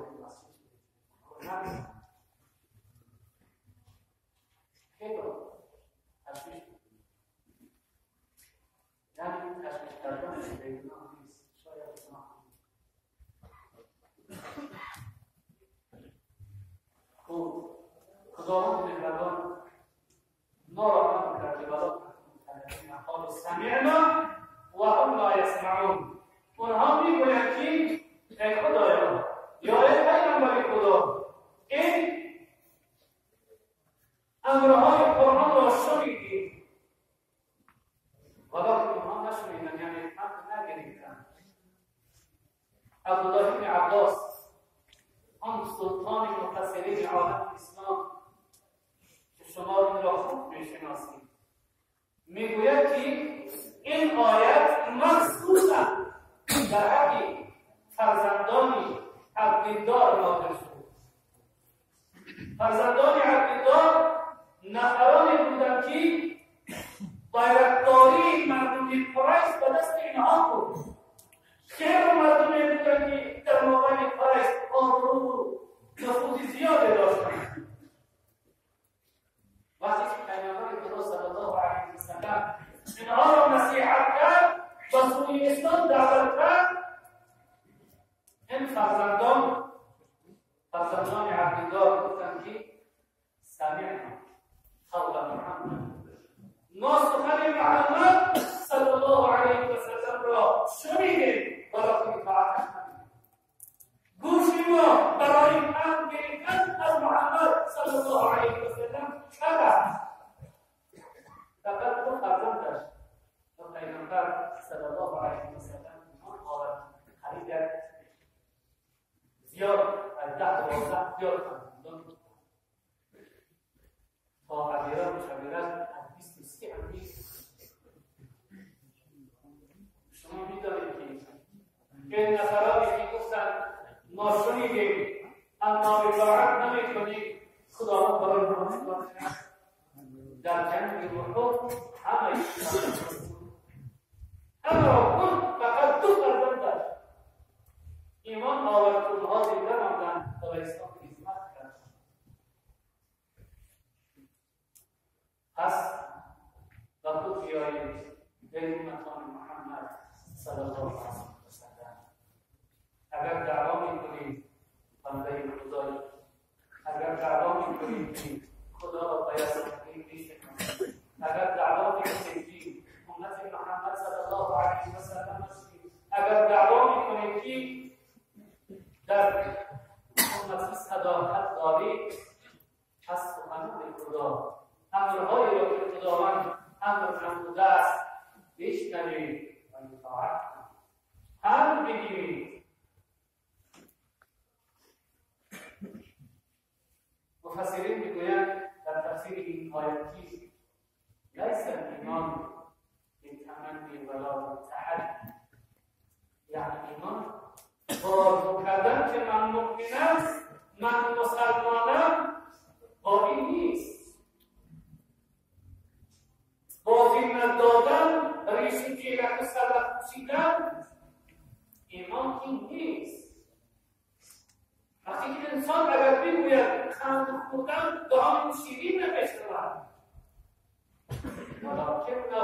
وارد مسجد شدید. خیلی تشویش، یعنی تشویش کردنش به گناه نیست، شاید گناه نیست. خب خداوند مهربان ما را امر کرد که ولا تکونوا کالذین قالوا سمعنا و هم لا یسمعون. اونها میگویند که ای خدایا یا ای پیامبر خدا، این امرهای قرآن را شنیدیم، ولیکن اونها نشنیدند، یعنی امر نگرفتند. عبدالله بن عباس، آن سلطان مفسرین عالم اسلام که شما این را خوب میشناسید، میگوید که این آیت مخصوصا در حق فرزندان عبدالدار نازل شد. فرزندان عبدالدار نفرانی بودند که بایرقداری مردم قریش به دست اینها بود. خیر مردمی بودند که در مابین قریش آبرو و نفوذ زیادی داشتند. وقتی که پیامبر خدا صلی الله علیه و سلم اینها را نصیحت کرد و سوی اسلام دعوت کرد، این فرزندان عبدالله گفتند که سمعنا قول محمد، ما سخن محمد صلی الله علیه و سلم را شنیدیم ولیکن اطاعتش نکردیم. گوش ما برای امر گرفتن از محمد صلی الله علیه و سلم کر است. فقط دو فرزندش و پیامبر صلی الله علیه و سلم ایمان آورد. خرید زیاد از 10 12 زیاد فرزندان تا عبیره و شبیره از 23 هم نیست. شما میدانید که این نفرانی که گفتند ما شنیدیم اما اطاعت نمیکنیم، خداوند برای ما چیکار کرد؟ در جنگ احد همه را کن، فقط دو فرزند داشت ایمان آورد، اونها زنده ماندند و به اسلام خدمت کردند. پس به خود بیایید به امتان محمد صلی الله علیه و سلم. اگر دعوا میکنید بنده خدایی، اگر دعوا میکنید که خدا را باید میشناسید، اگر دعوا میکنید که امت محمد صلی الله علیه و سلم هستید، اگر دعوا میکنید که در امتی صداقت دارید، پس سخنان خدا، امرهایی را که خداوند امر نموده است بشنوید و اطاعت کنید، امر بگیرید. مفسرین میگویند در تفسیر این آیت لیس الایمان بالتمنی ولا بالتحدی، یعنی ایمان بارزو کردن که من مؤمنم، من مسلمانم، با این نیست. بازی ندادن، ریش گیرک و سبب پوشیدن، ایمان این نیست. وقتی که انسان اگر بگوید قند خوردن دهان شیرین نمی‌شود، ولکنه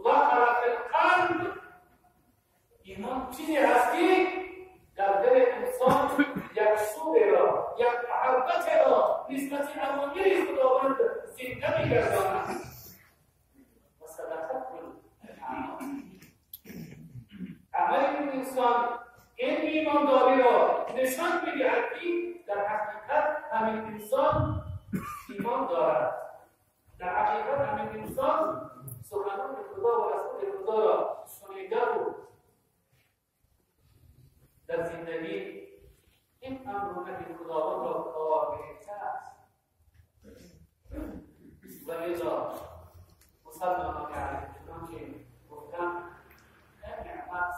وقر فی القلب، ایمان چیزی هست که در دل انسان یک شور را، یک محبت را نسبت به اوامر خداوند زنده می‌گرداند. و صدقت عمل این انسان این ایمانداری را نشان می‌دهد که در حقیقت همین انسان ایمان دارد، در حقیقت همین انسان سخنان خدا و رسول خدا را شنیده بود، در زندگی این امر و نهی خداوند را کار گرفته است. و لذا مسلمانان علیه چنانکه گفتم این نعمت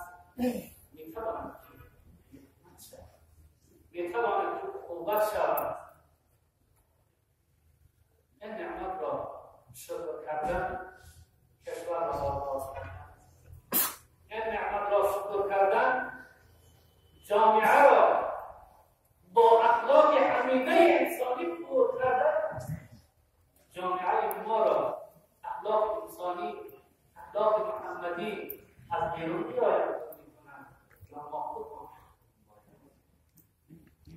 میتواند که نعمت شود، میتواند که عقوبت شود. این نعمت را شکر کردن کشور را آغاز کردن، این نعمت را شکر کردن جامعه را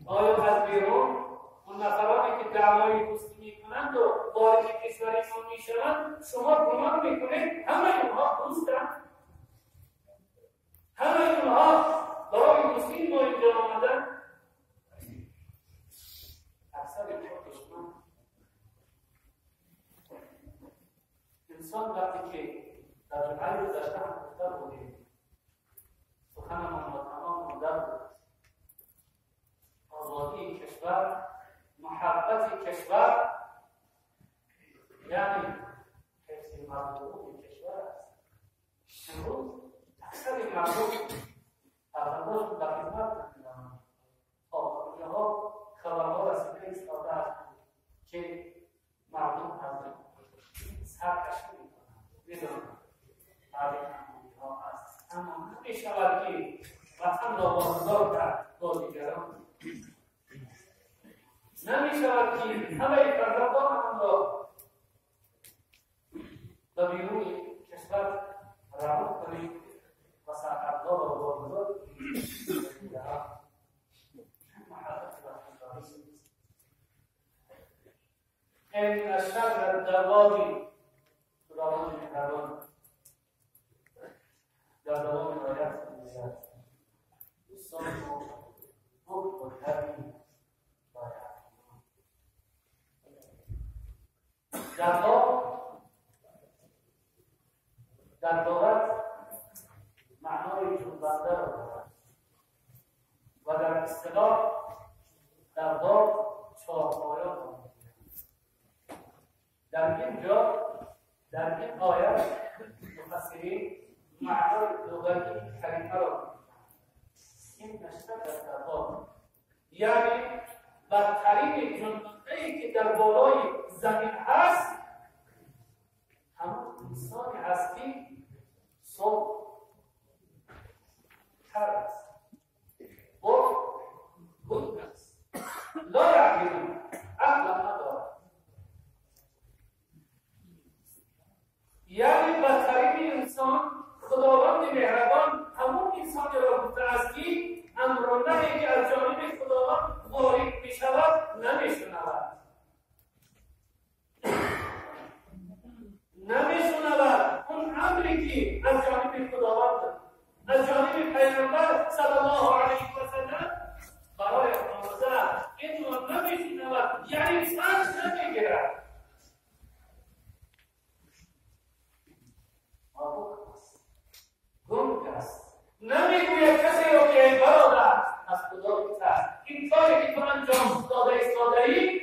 آیا از بیرون اون نفرانی که دعوای دوستی میکنند و وارد کشور ما میشوند شما گمان میکنید همه اونها دوستند؟ همه اونها برای دوستی ما اینجا آمدن؟ اکثر اینها دشمن. انسان وقتی که در جمعه گذشته هم گفته بودیم، سخنمان با تمام مادر بود، آزادی کشور، محبت کشور، یعنی حفظ مردم کشور است. امروز اکثر مردم فرزنداشون در خدمت نمی‌دانند. آخرین‌ها خبرها رسیده ایستاده است که مردم از سرکشی می‌کنند، می‌دانند بعد کمبودی‌ها هست، اما نمی‌شود که وطن را واگذار کرد با دیگران. نمی‌شود که همه فرزندانمان را به بیرون کشور روان کنیم و سرحدها را واگذار کنیم. محبت وطنداری. ان شر الدواب، خداوند مهربان در دوام آیت می‌گوید دوستان ما بکر و در لغت معنای جنبنده را دارد و در اصطلاح در باب چهارپایا را می‌گویند. در اینجا در این آیت مفسرین معنای لغوی کلمه را می‌گویند. این نشتر در باب یعنی بدترین جنبنده‌ای که در بالای زمین هست همون انسانی هست که صبح تر است، بخ گنگ است، لا یعقلون، عقل ندارد. یعنی بدترین انسان، خداوند مهربان همون انسانی را گفته است که امر و نهی که از جانب خداوند وارد می شود نمی شنود، نمی شنود. اون امری که از جانب خداوند، از جانب پیامبر صلی الله علیه و سلم برای آمده، این را نمی شنود، یعنی سنج نمی گیرد. گنگ است، نمیگوید کسی را که ای برادر از خدا بترس، این کاری که تو انجام داده ایستاده ای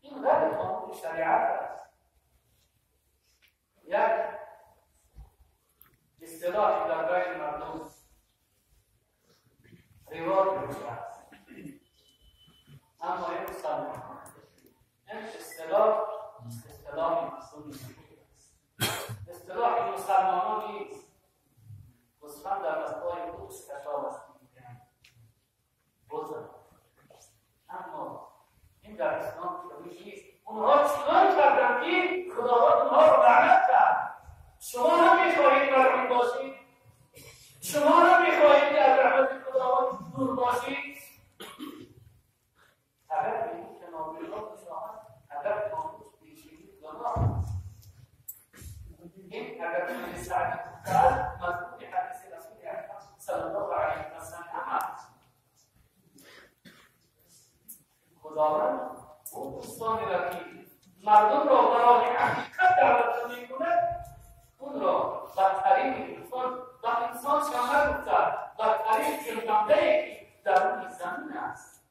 این غیر قانون شریعت است. یک اصطلاحی در بین مردم رواج میشه است، اما این مسلمان این اصطلاح اصطلاح مسلمان است، اصطلاح مسلمانان نیست. گوسفند در دستای اوست کشاب است میگویند بزن، اما این در اسلام چنین نیست. اونها چنان کردند که خداوند اونها را لعنت کرد. شما هم میخواهید مرحوم باشید؟ شما هم میخواهید که از رحمت خداوند دور باشید؟ اگر این که نابینا بشاهد، اگر خاموش بشید گناه است. این اگر که سعدی گفته است مضمون حدیث رسول اکرم صلی الله علیه و سلم است. خداوند او دوستانی را که مردم را برای حقیقت دعوت میکند، اون را بدترین انسان و انسان شما گفته بدترین جنبنده‌ای که در روی زمین است.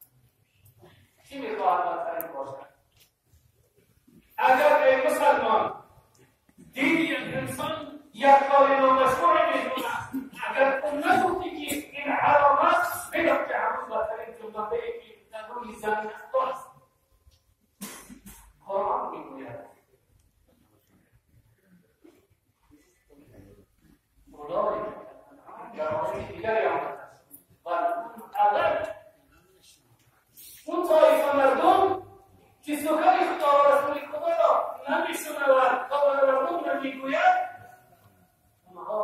کی میخواهد بدترین باشد؟ اگر ای مسلمان دیدی انسان یک کار نامشروع میکند، اگر تو نگفتی که این حرام است، بدان که همون بدترین جنبنده‌ای که در روی زمین است. قرآن میگوید خدای در آیه دیگری آمده است و اول اون طایفه مردم که سخن خدا و رسول خدا را نمیشنوند و به مردم نمیگوید، اونها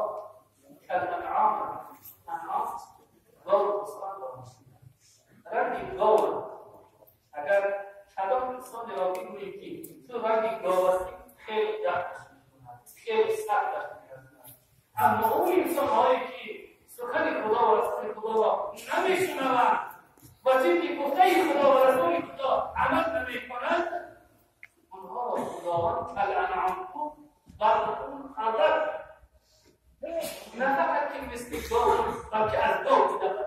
کالانعام، انعام گاو و گوسفند را میشنوند. رنگ گاو. اگر کدام انسان را بگویی که تو رنگ گاو هستی، خیلی دردش میکند، خیلی سختش میرساند. اما اون انسان هایی که سخن خدا و رسول خدا را نمیشنوند و طبق گفته خدا و رسول خدا عمل نمیکنند، آنها را خداوند کالانعام بر اون عادت نه فقط که مثل گاو، بلکه از گاو دیده.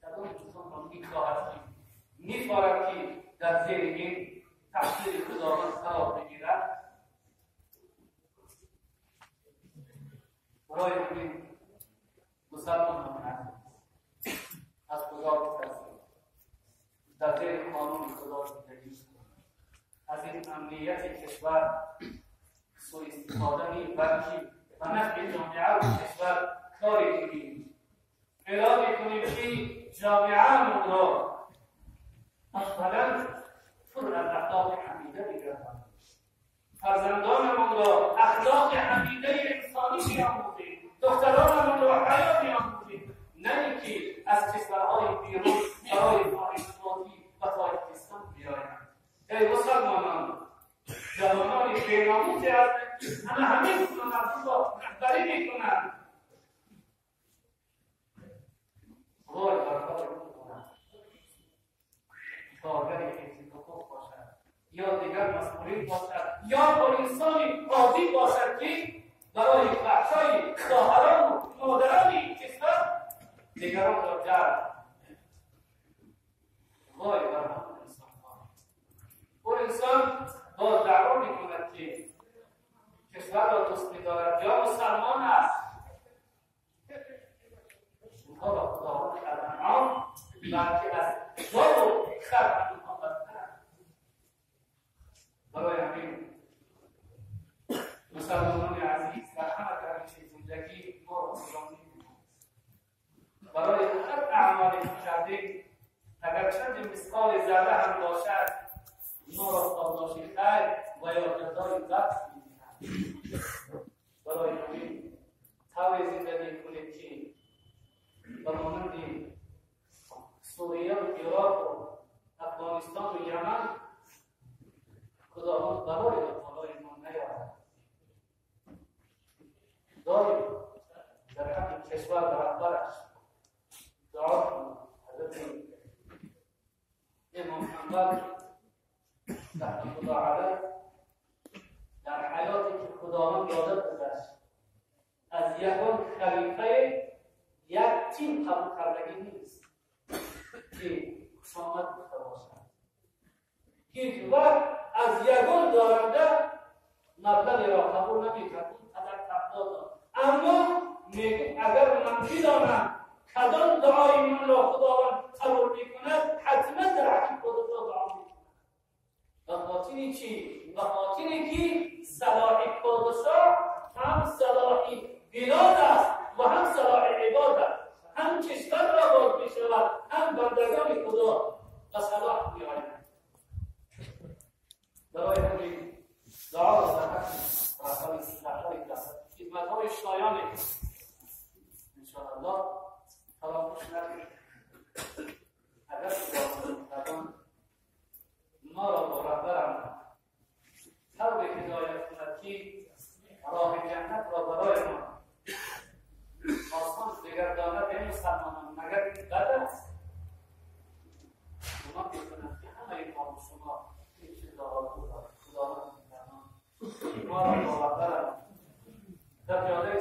کدام انسان را میخواهد که میخواهد که در زیر این تقصیر خداوند قرار بگیرد؟ برای همین مسلمانان عزیز، از خدا بترسید، در زیر قانون خدا زندگی کنید، از این امنیت کشور سوء استفاده نی، بلکه به نفع جامعه و کشور کاری کنیم. اعلام کنیم که جامعه را اولا پر از اخلاق حمیده بگردانیم، فرزندانمان را اخلاق حمیده انسانی بیاموزیم، دخترانمان را حیا بیاموزیم، نه اینکه از کشورهای بیرون برای فاحشه‌بازی و تاجیکستان بیایند. ای مسلمانان، جوانان بیناموسی هستند که همه مردم را رهبری میکنند. وای بر حال اون کارگری که حقوق باشد یا دیگر مسئولین باشد یا پلیسانی عادی باشد که برای فحشای خواهران و مادران این کشور دیگران را جلب. وای بر حال انسان ها. اون انسان با دعوا میکند که کشور را دوست می‌دارد یا مسلمان است. اونها را خداوند کالانعام، بلکه از گاو و خر از اونها بدترند. برای همین مسلمانان عزیز، در همه روش زندگی ما را خدا می‌بیند. برای هر اعمالی که کردیم، اگر چند مثقال ذره هم باشد، ما را پاداش خیر و یا جزای بد می‌دهد. برای همین طوری زندگی کنید که به مانند سوریه و عراق و افغانستان و یمن خداوند برای بالای ما نیاورد. داریم در حق کشور و رهبرش دعا کنید. حضرت امام محمد رحمت الله علیه در حیاتی که خداوند داده بودش از یکان خلیفه یک تیم قبول کردگی نیست که خوشامد گفته باشد. هیچ وقت از یگان دارنده مبلغی را قبول نمیکرد، اون قدر تقوا داد. اما میگفت اگر من بدانم کدام دعای من را خداوند قبول میکند، حتما در حق خدا دعا میکند. به خاطر چی؟ به خاطر که صلاح پادشاه هم صلاح بلاد است و هم صلاح عباد است، هم کشور را آباد می شود، هم بندگان خدا به صلاح می آیند. برای همین دعا را در حق رهبری خدمت‌های شایان انشاءالله فراموش نکنید. اگر خداوند ما را با رهبرم طور هدایت کند که راه جنت را برای ما آسان بگرداند، به مسلمانان مگر این بد است؟ گمان میکنم که همه ما و شما این چیز را آرزو داریم. خداوند ما را با رهبرم در جاده